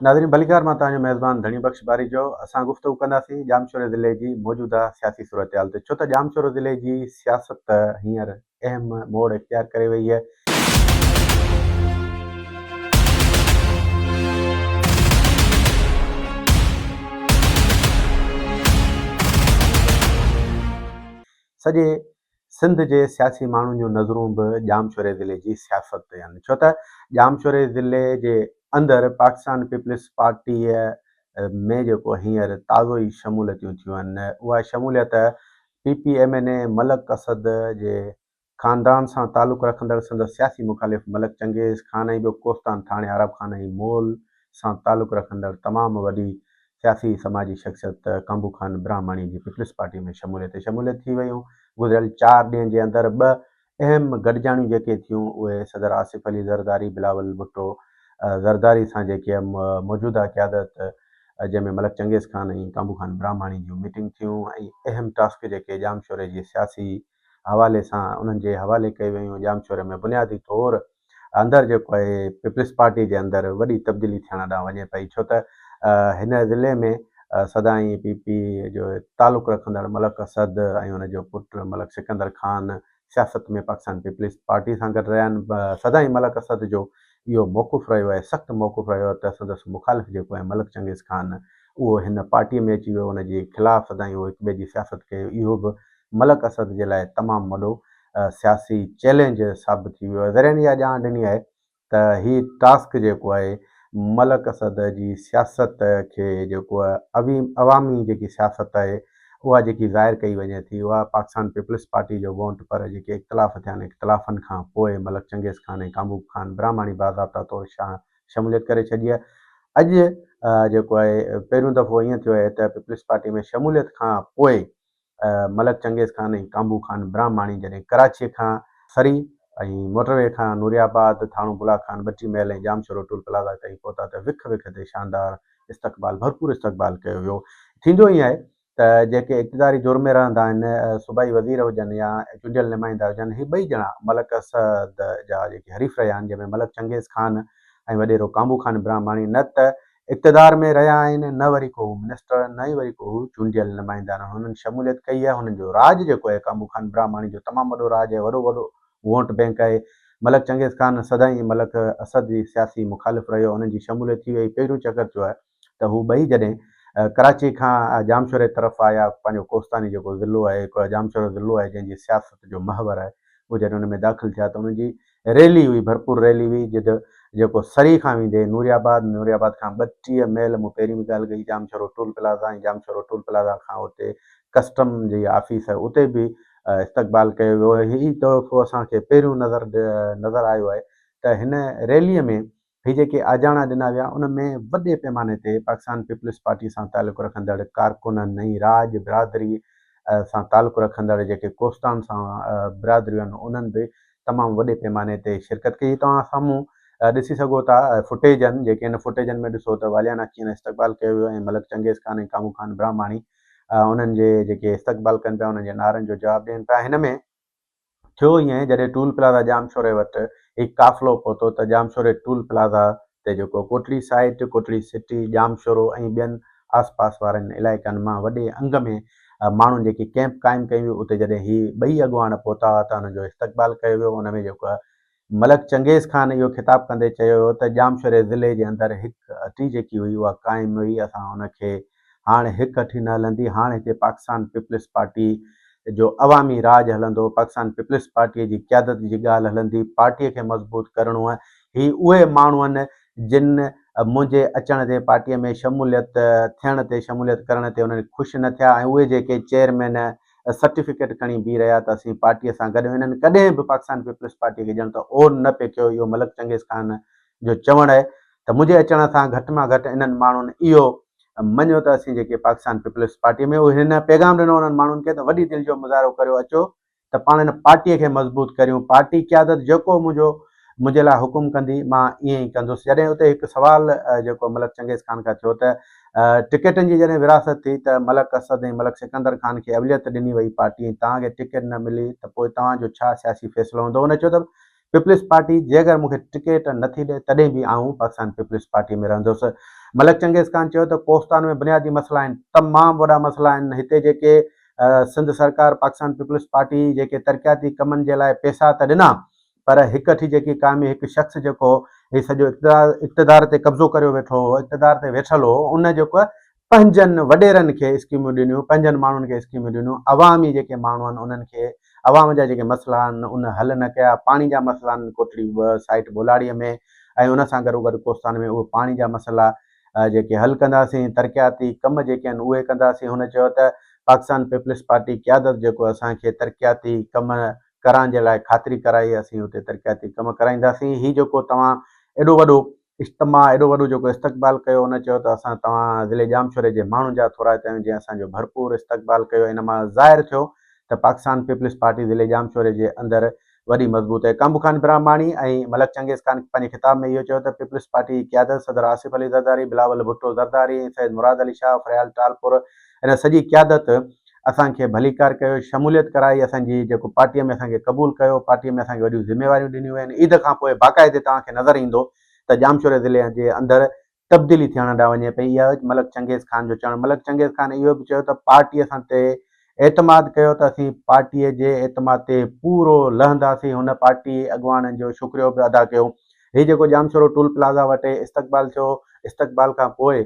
ناظرين ڀليڪار مان توهان جو ميزبان ڌڻي بخش باريجو اسان گفتگو ڪنداسين ڄامشوري ضلعي جي موجوده سياسي صورتحال تي ڇو ته ڄامشورو ضلعي جي سياست هينئر اهم موڙ اختيار ڪري وئي آهي. سڄي سنڌ جي سياسي ماڻهن جون نظرون به ڄامشوري ضلعي جي سياست تي آهن ڇو ته ڄامشوري ضلعي جي اندر پاڪستان پيپلز پارٽيء ۾ جيڪو هينئر تازو ئي شموليتون ٿيون آهن اها شموليت P P M N A Malik Asad جي خاندان سان تعلق رکندڙ سندس سياسي مخالف ملڪ چنگيز خان ۽ ٻيو ڪوستان ٿاڻي عرب خان ۽ مول سان تعلق رکندڙ تمام وڏي سياسي سماجي شخصيت ڪانڀو خان براهماڻي جي پيپلز پارٽي ۾ شموليت شموليت ٿي ويون. گذريل چار ڏينهن جي اندر ٻه اهم گڏجاڻيون جيڪي ٿيون اهي صدر آصف علي زرداري، بلاول ڀٽو زرداري سان جيڪي موجوده قيادت جنهن ۾ ملڪ چنگيز خان ۽ ڪانڀو خان براهماڻي جون ميٽنگ ٿيون ۽ اهم ٽاسڪ جيڪي ڄامشوري جي سياسي حوالي سان انهن جي حوالي ڪئي ويون. ڄامشوري ۾ بنيادي طور اندر جيڪو آهي پيپلز پارٽي جي اندر وڏي تبديلي ٿيڻ ڏانهن وڃي پئي ڇو ته هن ضلعي ۾ سدائين پي پي جو تعلق رکندڙ ملڪ اسد ۽ ان جو پٽ ملڪ سڪندر خان سياست ۾ پاڪستان پيپلز پارٽي سان گڏ رهيا آهن سدائين ملڪ اسد جو اهو موقف رهيو آهي سخت موقف رهيو آهي ته سندس مخالف جيڪو آهي ملڪ چنگيز خان اهو هن پارٽي ۾ اچي ويو ان جي خلاف سدائين اهو هڪ ٻئي جي سياست ڪئي اهو به ملڪ اسد جي لاء تمام وڏو سياسي چئلينج ثابت ٿي ويو آهي. ذريعن اها ڄاڻ ڏني آهي ته هي ٽاسڪ جيڪو آهي ملڪ اسد جي سياست کي جيڪو عوامي جيڪي سياست آهي اها جيڪي ظاهر ڪئي وڃي ٿي اها پاڪستان پيپلز پارٽي جو وونٽ پر جيڪي اختلاف ٿيا آهن اختلافن کان پوء ملڪ چنگيز خان ۽ ڪامبو خان براهماڻي باضابطا طور شموليت ڪري ڇڏي آهي. اڄ جيڪو آهي پهريون دفعو ائين ٿيو آهي ته پيپلز پارٽي ۾ شموليت کان پوء ملڪ چنگيز خان ۽ ڪانڀو خان براهماڻي جڏهن ڪراچيء کان سري ۽ موٽر وي کان نوري آباد، ٿاڻو بلا خان، ٻٽي محل ۽ ڄامشورو ٽول پلازا تائين پهتا ته وک وک تي شاندار استقبال ڀرپور استقبال ڪيو ويو. ٿيندو ائين آهي ته جيڪي اقتداري ڌر ۾ رهندا آهن، صوبائي وزير هجن يا چونڊيل نمائندا هجن، هي ٻئي ڄڻا ملڪ اسد جا جيڪي حريف رهيا آهن، جنهن ۾ ملڪ چنگيز خان ۽ وڏيرو ڪانڀو خان براهماڻي نه ته اقتدار ۾ رهيا آهن، نه وري ڪو هو منسٽر آهن، نه ئي وري ڪو هو چونڊيل نمائندا آهن، هنن شموليت ڪئي آهي، هنن جو راڄ جيڪو آهي ڪانڀو خان براهماڻي جو تمام وڏو راڄ آهي، وڏو وڏو ووٽ بئنڪ آهي، ملڪ چنگيز خان سدائين ملڪ اسد جي سياسي مخالف رهيو، هنن جي شموليت ٿي وئي، پهريون چڪر ٿيو آهي ته هو ٻئي جڏهن ڪراچي کان ڄامشوري طرف آيا، پنهنجو ڪوستاني جيڪو ضلعو آهي، ڄامشورو ضلعو آهي جنهن جي سياست جو محور آهي، هو جڏهن ان ۾ داخل ٿيا ته انهن جي ريلي هئي، ڀرپور ريلي هئي، جت جيڪو سري کان ويندي نوري آباد، نوري آباد کان 32 ميل مون پهرين به ڳالهه ڪئي Jamshoro toll plaza ۽ Jamshoro toll plaza کان اتي ڪسٽم جي آفيس آهي اتي به استقبال ڪيو ويو هي تحفو اسان کي پهريون نظر نظر آيو آهي ته هن ريلي ۾ هي جيڪي آجياڻا ڏنا ويا ان ۾ وڏي پيماني تي پاڪستان پيپلز پارٽي سان تعلق رکندڙ ڪارڪنن ۽ راڄ برادري سان تعلق رکندڙ جيڪي ڪوستان سان برادريون آهن انهن به تمام وڏي پيماني تي شرڪت ڪئي. توهان سامهون ڏسي سگهو ٿا فوٽيجن جيڪي ان فوٽيجن ۾ ڏسو ته واليانا ڪيئن استقبال ڪيو ويو ۽ ملڪ چنگيز خان ۽ ڪامو خان براهماڻي انهن جي جيڪي استقبال ڪن پيا انهن جي نعرن جو جواب ڏين پيا هن ۾ ٿيو ائين جڏهن ٽول پلازا ڄامشوري وٽ هي قافلو پهتو ته ڄامشوري ٽول پلازا تي جيڪو ڪوٽڙي سائيٽ، ڪوٽڙي سٽي، ڄامشورو ۽ ٻين آس پاس وارن علائقن مان وڏي انگ ۾ ماڻهن جيڪي ڪئمپ قائم ڪئي هئي اتي جڏهن هي ٻئي اڳواڻ پهتا ته انهن جو استقبال ڪيو ويو ان ۾ جيڪو ملڪ چنگيز خان اهو خطاب ڪندي چيو هيو ته ڄامشوري ضلعي جي اندر هڪ اٺي جيڪي هئي اها قائم هئي اسان ان کي هاڻ هڪ اٺي نه هلندي هاڻ هتي پاڪستان پيپلز پارٽي جو عوامي راڄ هلندو پاڪستان پيپلز پارٽي جي قيادت جي ڳالهه هلندي پارٽي کي مضبوط ڪرڻو آهي هي اهي ماڻهو آهن جن منهنجي اچڻ تي پارٽي ۾ شموليت ٿيڻ تي شموليت ڪرڻ تي انهن خوش نه ٿيا ۽ اهي جيڪي چيئرمين سرٽيفڪيٽ کڻي بيهي رهيا ته اسين پارٽيء سان گڏ آهيون. هنن ڪڏهن به پاڪستان پيپلز پارٽيء کي ڄڻ ته اون نه پئي ڪيو. اهو ملڪ چنگيز خان جو چوڻ آهي ته منهنجي اچڻ سان گهٽ مان گهٽ انهن ماڻهن اهو مڃيو ته اسين جيڪي پاڪستان پيپلز پارٽيء ۾ هن پيغام ڏنو انهن ماڻهن کي ته وڏي دل جو مظاهرو ڪريو اچو ته پاڻ هن پارٽيء کي مضبوط ڪريون، پارٽي قيادت جيڪو منهنجو منهنجي لاء حڪم ڪندي مان ائين ئي ڪندس. جڏهن اتي هڪ سوال جيڪو ملڪ چنگيز خان کان ٿيو ته ٽڪيٽن جي جڏهن ورهاست ٿي ته ملڪ اسد ۽ ملڪ سڪندر خان کي اوليت ڏني وئي پارٽي ۽ توهان کي ٽڪيٽ نه ملي ته پوء توهان جو ڇا سياسي فيصلو هوندو؟ هن چيو ته پيپلز پارٽي جيڪر مون کي ٽڪيٽ نه ٿي ڏئي تڏهن به آئون پاڪستان پيپلز پارٽي ۾ رهندس. ملڪ چنگيز خان چيو ته ڪوستان ۾ بنيادي مسئلا آهن، تمام وڏا مسئلا آهن، هتي جيڪي سنڌ سرڪار پاڪستان پيپلز پارٽي جيڪي ترقياتي ڪمن جي لاء پيسا ته ڏنا پر هڪ اٺي جيڪي قائمي هڪ شخص جيڪو هي سڄو اقتدار تي قبضو ڪريو ويٺو هو، اقتدار تي ويٺل هو، ان جيڪو پنهنجن وڏيرن کي اسڪيمون ڏنيون، پنهنجن ماڻهن کي اسڪيمون ڏنيون، عوامي جيڪي ماڻهو آهن انهن کي عوام جا جيڪي مسئلا آهن ان حل نه ڪيا، پاڻي جا مسئلا آهن ڪوٽڙي سائيٽ ٻولاڙي ۾ ۽ ان سان گڏوگڏ ڪوستان ۾ اهي پاڻي جا مسئلا جيڪي حل ڪنداسين، ترقياتي ڪم جيڪي آهن اهي ڪنداسين، هن چيو ته پاڪستان پيپلز پارٽي قيادت جيڪو اسان کي ترقياتي ڪم ڪرائڻ جي لاء خاطري ڪرائي اسين اتي ترقياتي ڪم ڪرائينداسين، هي جيڪو توهان ايڏو وڏو اجتماع ايڏو وڏو جيڪو استقبال ڪيو ان چيو ته اسان توهان ضلعي ڄامشوري جي ماڻهن جا ٿورائتا آهيون جنهن اسان جو ڀرپور استقبال ڪيو ان مان ظاهر ٿيو ته پاڪستان پيپلز پارٽي ضلعي ڄامشوري جي اندر وڏي مضبوط آهي ڪانڀو خان براهماڻي ۽ ملڪ چنگيز خان پنهنجي خطاب ۾ اهو چيو ته پيپلز پارٽي جي قيادت صدر آصف علي زرداري، بلاول ڀٽو زرداري ۽ سيد مراد علي شاهه، فريال ٽالپر ان سڄي قيادت اسان کي ڀليڪار ڪيو، شموليت ڪرائي، اسان جي جيڪو پارٽيء ۾ اسان کي قبول ڪيو، پارٽيء ۾ اسان کي وڏيون ذميواريون ڏنيون ويون آهن، عيد کان پوء باقاعدي توهان کي نظر ايندو ته ڄامشوري ضلعي جي اندر تبديلي ٿيڻ ڏانهن وڃي پئي، اها ملڪ چنگيز خان جو چوڻ، ملڪ چنگيز خان اهو به چيو ته پارٽي اسان تي اعتماد ڪيو ته اسين پارٽيء جي اعتماد تي پورو لهنداسين، هن پارٽي اڳواڻن جو شڪريو به ادا ڪيو، هي جيڪو ڄامشورو ٽول پلازا وٽ استقبال ٿيو، استقبال کان پوء.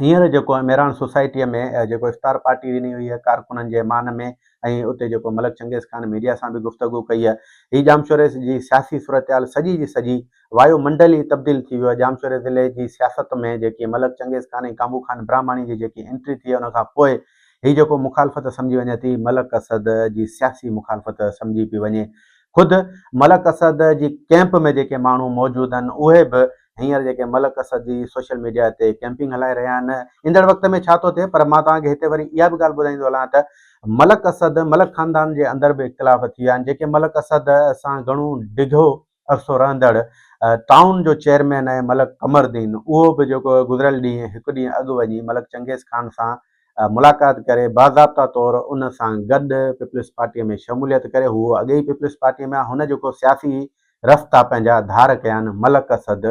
هينئر جيڪو مهراڻ سوسائٽيء ۾ جيڪو افطار پارٽي ڏني وئي آهي ڪارڪنن جي مان ۾ ۽ اتي جيڪو ملڪ چنگيز خان ميڊيا سان به گفتگو ڪئي آهي. هي ڄامشوري جي سياسي صورتحال سڄي جي سڄي وايو منڊل ئي تبديل ٿي ويو آهي. ڄامشوري ضلعي جي سياست ۾ جيڪي ملڪ چنگيز خان ۽ ڪانڀو خان براهماڻي جي جيڪي انٽري ٿي ان کان پوء هي جيڪو مخالفت سمجهي وڃي ٿي ملڪ اسد جي سياسي مخالفت سمجهي پئي وڃي. خود ملڪ اسد جي ڪئمپ ۾ جيڪي ماڻهو موجود آهن اهي به هينئر جيڪي ملڪ اسد جي سوشل ميڊيا تي ڪئمپنگ هلائي رهيا آهن ايندڙ وقت ۾ ڇا ٿو ٿئي پر مان توهان کي هتي وري اها به ڳالهه ٻڌائيندو هلان ته ملڪ اسد ملڪ خاندان جي اندر به اختلاف ٿي ويا آهن جيڪي ملڪ اسد سان گهڻو ڊگهو عرصو رهندڙ ٽائون جو چيئرمين آهي ملڪ قمر الدين اهو به جيڪو گذريل ڏينهن هڪ ڏينهن اڳ وڃي ملڪ چنگيز خان سان ملاقات ڪري باضابطا طور ان سان گڏ پيپلز پارٽي ۾ شموليت ڪري هو اڳي ئي پيپلز پارٽي ۾ هن جيڪو سياسي رستا پنهنجا ڌار ڪيا آهن ملڪ اسد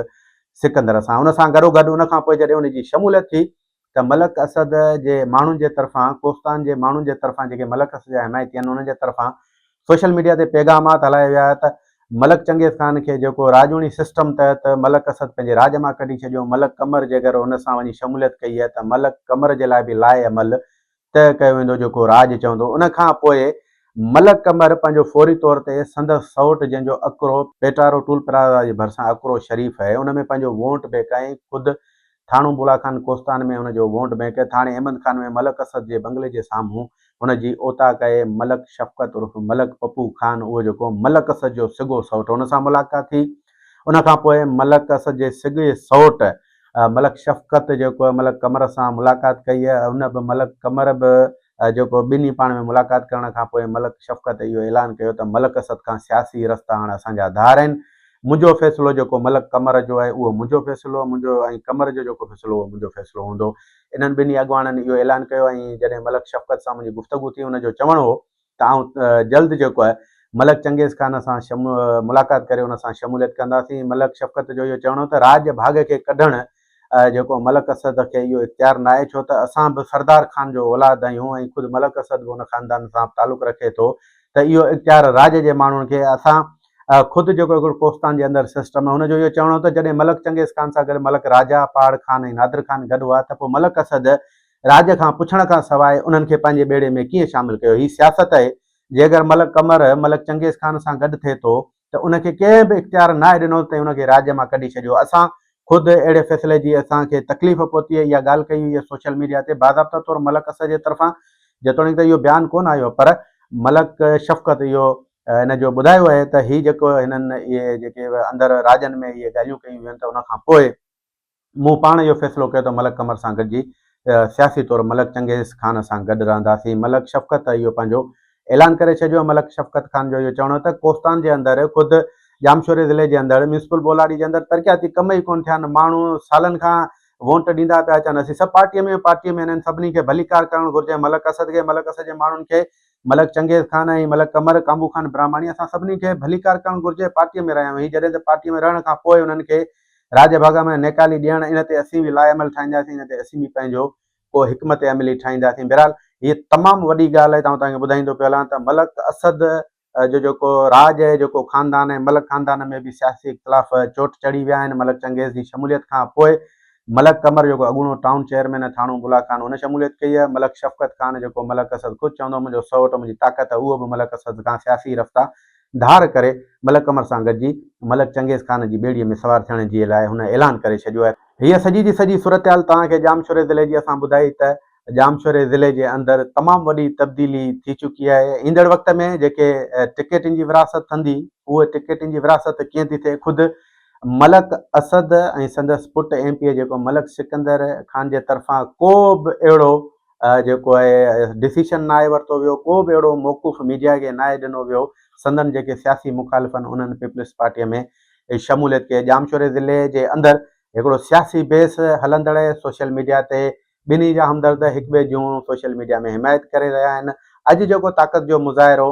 سڪندر سان ان سان گڏوگڏ ان کان پوء جڏهن ان جي شموليت ٿي ته ملڪ اسد جي ماڻهن جي طرفان ڪوستان جي ماڻهن جي طرفان جيڪي ملڪ اسد جا حمايتي آهن انهن جي طرفان سوشل ميڊيا تي پيغامات هلايا ويا ته ملڪ چنگيز خان کي جيڪو راڄوڻي سسٽم تحت ملڪ اسد پنهنجي راڄ مان ڪڍي ڇڏيو ملڪ قمر جيڪر ان سان وڃي شموليت ڪئي آهي ته ملڪ قمر جي لاء به لاء عمل طئه ڪيو ويندو جيڪو راڄ چوندو ان کان پوء ملڪ قمر پنهنجو فوري طور تي سندس سئوٽ جنهن جو اڪرو پيٽارو ٽول پلازا جي ڀرسان اڪرو شريف آهي ان ۾ پنهنجو وونٽ بيڪ ۽ خود ٿاڻو بولا خان ڪوستان ۾ هن جو وونٽ بينڪ، ٿاڻي احمد خان ۾ ملڪ اسد جي بنگلي جي سامهون هن جي اوطاق آهي، ملڪ شفقت عرف ملڪ پپو خان اهو جيڪو ملڪ اسد جو سڳو سئوٽ هن سان ملاقات ٿي، ان کان پوء ملڪ اسد جي سڳي سئوٽ ملڪ شفقت جيڪو ملڪ قمر سان ملاقات ڪئي، ان به ملڪ قمر به جيڪو ٻنهي پاڻ ۾ ملاقات ڪرڻ کان پوء ملڪ شفقت اهو اعلان ڪيو ته ملڪ اسد کان سياسي رستا هاڻ اسان جا ڌار آهن، منهنجو فيصلو جيڪو ملڪ قمر جو آهي اهو منهنجو فيصلو منهنجو ۽ قمر جو جيڪو فيصلو اهو منهنجو فيصلو هوندو. انهن ٻنهي اڳواڻن اهو اعلان ڪيو ۽ جڏهن ملڪ شفقت سان منهنجي گفتگو ٿي ان جو چوڻ هو ته آئون جلد جيڪو آهي ملڪ چنگيز خان سان ملاقات ڪري ان سان شموليت ڪنداسين. ملڪ شفقت جو اهو چوڻ هو ته راڄ ڀاڳ کي ڪڍڻ جيڪو ملڪ اسد کي اهو اختيار ناهي ڇو ته اسان به سردار خان جو اولاد آهيون ۽ خود ملڪ اسد به ان خاندان سان تعلق رکي ٿو ته اهو اختيار راڄ جي ماڻهن کي اسان خود جيڪو هڪڙو ڪوستان جي اندر سسٽم آهي هن جو اهو چوڻ هو ته جڏهن ملڪ چنگيز خان سان گڏ ملڪ راجا، پاڙ خان ۽ نادر خان گڏ هئا ته پوء ملڪ اسد راڄ کان پڇڻ کان سواء انهن کي پنهنجي ٻيڙي ۾ ڪيئن شامل ڪيو؟ هي سياست آهي جيڪر ملڪ قمر ملڪ چنگيز خان سان گڏ ٿئي ٿو ته ان کي ڪنهن به اختيار ناهي ڏنو ته ان کي راڄ مان ڪڍي ڇڏيو اسان خود اهڙي فيصلي جي اسان کي تڪليف پهتي اها ڳالهه ڪئي هئي سوشل ميڊيا تي باضابطه طور ملڪ اسد جي طرفان جيتوڻيڪ ته اهو بيان ڪونه آيو پر ملڪ شفقت اهو هن جو ٻڌايو آهي ته هي جيڪو هنن اهي جيڪي اندر راڄن ۾ اهي ڳالهيون ڪيون ويون ته ان کان پوء مون پاڻ اهو فيصلو ڪيو ته ملڪ قمر سان گڏجي سياسي طور ملڪ چنگيز خان سان گڏ رهنداسين. ملڪ شفقت اهو پنهنجو اعلان ڪري ڇڏيو. ملڪ شفقت خان جو اهو چوڻ هو ته ڪوستان جي اندر خود ڄامشوري ضلعي جي اندر ميونسپل ٻولاڙي جي اندر ترقياتي ڪم ئي ڪونه ٿيا آهن، ماڻهو سالن کان وونٽ ڏيندا پيا اچن، اسين سڀ پارٽيء ۾ پارٽيء ۾ هنن سڀني کي ڀليڪار ڪرڻ گهرجي، ملڪ اسد کي، ملڪ اسد جي ماڻهن کي. ملڪ چنگيز خان ۽ ملڪ قمر ڪانبو خان براهماڻي اسان سڀني کي ڀليڪار ڪرڻ گهرجي پارٽيء ۾ رهيا آهيون هي جڏهن ته پارٽيء ۾ رهڻ کان پوء انهن کي راڄ ڀاڳ ۾ نيڪالي ڏيڻ ان تي اسين به لاء عمل ٺاهينداسين ان تي اسين به پنهنجو ڪو حڪمت عملي ٺاهينداسين بهرحال هيء تمام وڏي ڳالهه آهي ته آئون توهان کي ٻڌائيندو پيو هلان ته ملڪ اسد جو جيڪو راڄ آهي جيڪو خاندان آهي ملڪ خاندان ۾ به سياسي اختلاف چوٽ چڙهي ويا آهن ملڪ چنگيز جي شموليت کان پوء ملڪ قمر جيڪو اڳوڻو ٽائون چيئرمين آهي ٿاڻو بلا خان ان شموليت ڪئي آهي ملڪ شفقت خان جيڪو ملڪ اسد خود چوندو منهنجو سئوٽ منهنجي طاقت اهو به ملڪ اسد کان سياسي رفتا ڌار ڪري ملڪ قمر سان گڏجي ملڪ چنگيز خان جي ٻيڙي ۾ سوار ٿيڻ جي لاء هن اعلان ڪري ڇڏيو آهي. هيء سڄي جي سڄي صورتحال توهان کي ڄامشوري ضلعي جي اسان ٻڌائي ته ڄامشوري ضلعي جي اندر تمام وڏي تبديلي ٿي چڪي آهي ايندڙ وقت ۾ جيڪي ٽڪيٽن جي ورهاست ٿندي اهي ٽڪيٽن جي ورهاست ڪيئن ٿي ٿئي خود ملڪ اسد ۽ سندس پٽ ايم پي اي جيڪو ملڪ سڪندر خان جي طرفان ڪو به اهڙو جيڪو آهي ڊسيشن ناهي ورتو ويو ڪو به اهڙو موقف ميڊيا کي ناهي ڏنو ويو سندن جيڪي سياسي مخالفن انهن پيپلز پارٽي ۾ شموليت ڪئي ڄامشوري ضلعي جي اندر هڪڙو سياسي بيس هلندڙ سوشل ميڊيا تي ٻنهي جا همدرد هڪٻئي جون سوشل ميڊيا ۾ حمايت ڪري رهيا آهن. اڄ جيڪو طاقت جو مظاهرو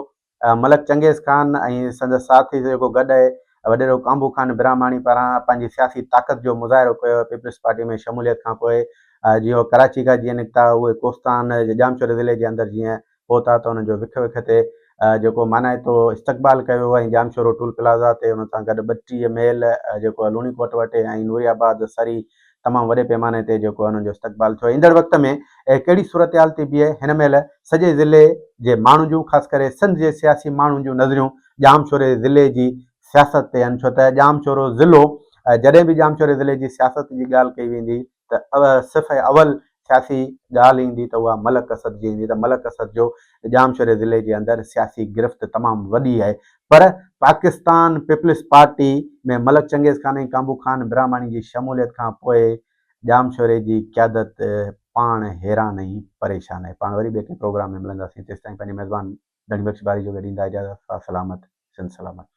ملڪ چنگيز خان ۽ سندس ساٿي جيڪو گڏ آهي وڏيرو ڪانڀو خان براهماڻي پاران پنهنجي سياسي طاقت جو مظاهرو ڪيو ويو پيپلز پارٽي ۾ شموليت کان پوء جيئن هو ڪراچي کان جيئن نڪتا اهي ڪوستان ڄامشوري ضلعي جي اندر جيئن پهتا ته انهن جو وک وک تي جيڪو مانائتو استقبال ڪيو ويو ۽ ڄامشورو ٽول پلازا تي ان سان گڏ 32 ميل جيڪو لوڻي ڪوٽ وٽ ۽ نوري آباد سري تمام وڏي پيماني تي جيڪو انهن جو استقبال ٿيو ايندڙ وقت ۾ ڪهڙي صورتحال ٿي بيهي هن مهل سڄي ضلعي جي ماڻهن جون خاص ڪري سنڌ جي سياسي ماڻهن جون نظريون ڄامشوري ضلعي جي سياست تي آهن ڇو ته ڄامشورو ضلعو جڏهن به ڄامشوري ضلعي جي سياست جي ڳالهه ڪئي ويندي ته صف اول سياسي ڳالهه ايندي ته اها ملڪ اسد جي ايندي ته ملڪ اسد جو ڄامشوري ضلعي جي اندر سياسي گرفت تمام وڏي آهي پر پاڪستان پيپلز پارٽي ۾ ملڪ چنگيز خان ۽ ڪانبو خان براهماڻي جي شموليت کان پوء ڄامشوري جي قيادت پاڻ حيران ۽ پريشان آهي. پاڻ وري ٻئي ڪنهن پروگرام ۾ ملنداسين تيستائين پنهنجي ميزبان ڌڻي بخش باريجو کي ڏيندا اجازت سلامت سنڌ سلامت.